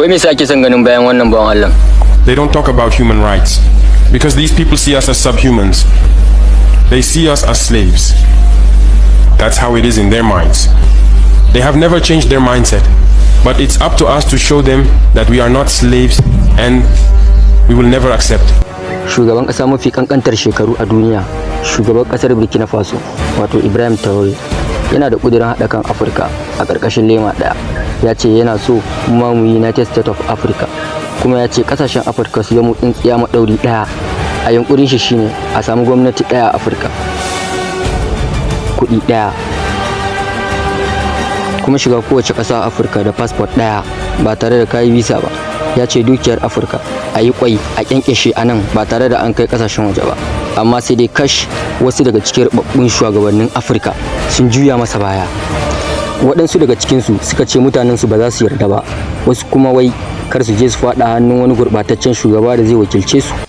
Wai me yasa ake son ganin bayan wannan bawan Allah? They don't talk about human rights because these people see us as subhumans. They see us as slaves. That's how it is in their minds. They have never changed their mindset. But it's up to us to show them that we are not slaves and we will never accept. Shugaban ƙasa mafi kankantar shekaru a duniya, shugaban ƙasar Burkina Faso, wato Ibrahim Traore, yana da ƙudurin haɗa kan Afirka a ƙarƙashin lema ɗaya. Ya ce yana so mu mu United States of Africa, kuma ya ce ƙasashen Afirka su zama tsintsiya maɗauri ɗaya. A yunƙurin shi shine a samu gwamnati ɗaya a Afirka, kuɗi ɗaya, kuma shiga kowace ƙasa a Afirka da fasfot ɗaya ba tare da kayi visa ba. Ya ce dukiyar Afirka a yi kwai a kyankyashe a nan ba tare da an kai ƙasashen waje ba. Amma sai dai kash, wasu daga cikin rubabbun shugabannin Afirka sun juya masa baya. Waɗansu daga cikinsu suka ce mutanensu ba za su yarda ba, wasu kuma wai kar su je su faɗa hannun wani gurɓataccen shugaba da zai wakilce su.